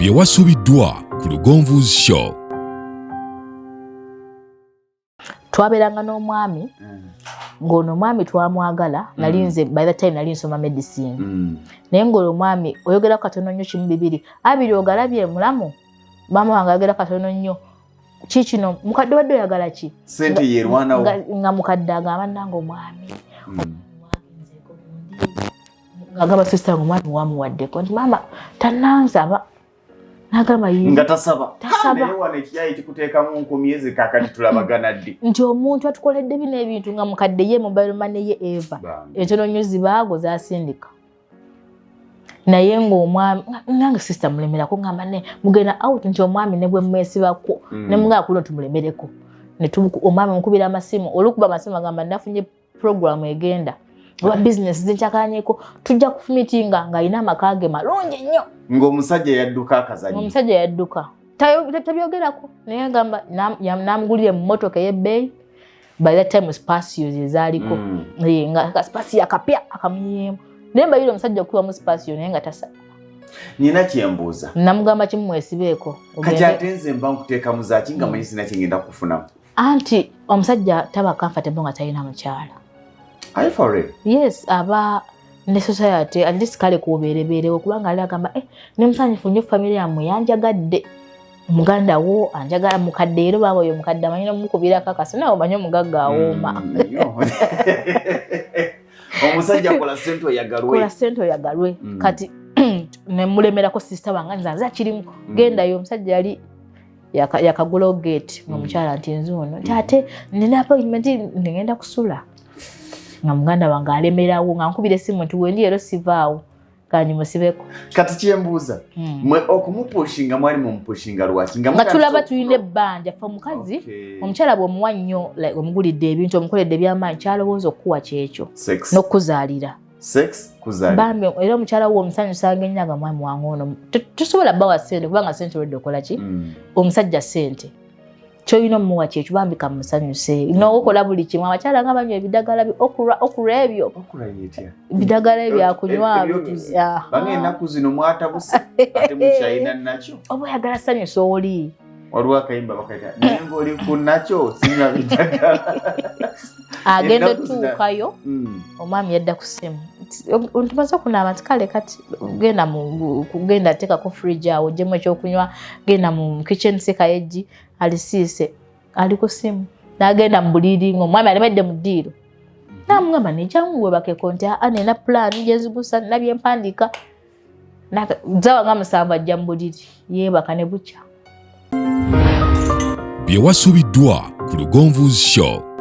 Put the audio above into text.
Bye wasubiddwa ku Lugonvu's Show. Twabeeranga n'omwami ng'ono omwami twamwagala. Nali nze by the time nali nsoma medicine, naye ng'olwo omwami oyogera katono nnyo, kimu bibiri abiri, ogalabye mulamu maama wange, ayogera katono nnyo, ki kino mukadde badde oyagala ki? Sente yerwanawo. Nga mukadde agamba, nange omwami mwagenzeeko gundi, ng'agamba sister nga omwami wamuwaddeko nti maama tanansaba, nagamba nga tasaba. Tasaba. Naye wano ekiyayi kikuteekamu nkumi ezi, kakati tulabagana ddi? Nti omuntu atukoledde bino ebintu, nga mukadde ye mobile money ye eva entono nnyo zibaago zasindika, naye ng'omwami nange sister mulemerako, ngamba ne mugenda out nti omwami ne bwe mwesibako ne mugamba kuno tumulemereko. Omwami mukubira amasimu, olukuba amasimu agamba nafunye program egenda oba business zinkyakanyeko, tujja kufumitinga, ng'alina amaka ge malungi nnyo. Ng'omusajja yadduka akazanyo. Omusajja yadduka. Tabyogerako, naye agamba namugulira emmotoka ey'ebbeeyi. By that time Spacio ezaaliko. Nga Spacio akapya akamunyeemu, naye mbayire omusajja okubamu Spacio, naye nga tasaba. Nina kyembuuza. Namugamba kimu, mwesibeeko. Kati ate nze mba nkuteekamu zaaki nga manyi sina kyengenda kufunamu? Anti omusajja taba comfortable nga talina mukyala. Are you for real? Yes, aba ne society at least kale kubeerebeerewo, kubanga ali agamba, eh, ne musanyufu nnyo, famire yammwe yanjagadde, muganda wo anjagala, mukadde era baaba oyo mukadde amanyi nomukubirako akasi, nawe omanyi omugagga awooma. Nnyo. Omusajja kola sente oyagalwe. Kola sente oyagalwe. Kati nemulemerako sister wange, nze nze akirimu gendayo. Omusajja yali yakagulawo gate nga omukyala nti nze ono, nti ate nina appointment, ngenda kusula, nga muganda wange alemerawo, nga nkubira esimu nti wendi ero sivaawo, kanyi musibeko. Kati kyembuuza, mwe okumupushinga mwali mumupushinga lwaki? Nga tulaba tulina ebbanja fe omukazi. Omukyala bw'omuwa nnyo, like omugulidde ebintu, omukoledde ebyamaanyi, kyalowooza okukuwa kyekyo Sex. n'okukuzaalira. Sex, kuzaala. Bambi era omukyala wo omusanyusanga ennyo, nga mwami wange ono tosobola bawa ssente, kubanga ssente olwedde okola ki? Omusajja ssente kyolina omuwa kyekyo, bambi kamusanyuse nokola buli kimu. Abakyala nga banywa ebidagala okura, okura ebyo. Okura yetya? Bidagala ebyakunywa. Ebyotuzi. Aha. Bange ennaku zino mwatabuse, ate mukyayina nakyo. Oba oyagala sanyusa oli. Waliwo akayimba bakaita, naye ngaoli ku nakyo sinywa bidagala. Agenda Ennaku zino- otuukayo, omwami yadda ku ssimu nti tumaze okunaaba, nti kale kati genda mu kugenda teekako fridge awo, ogyemu ekyokunywa, genda mu kitchen sekayo eggi alisiise, ali ku ssimu. N'agenda mu buliri ng'omwami alemedde mu ddiiro, namugamba nekyangu webakeko, nti aa nina pulaani gyenzigusa, nina byempandiika. Zawa nga 7 ajja mu buliri yeebaka ne bukya. Bye wasubiddwa ku Lugonvu's Show.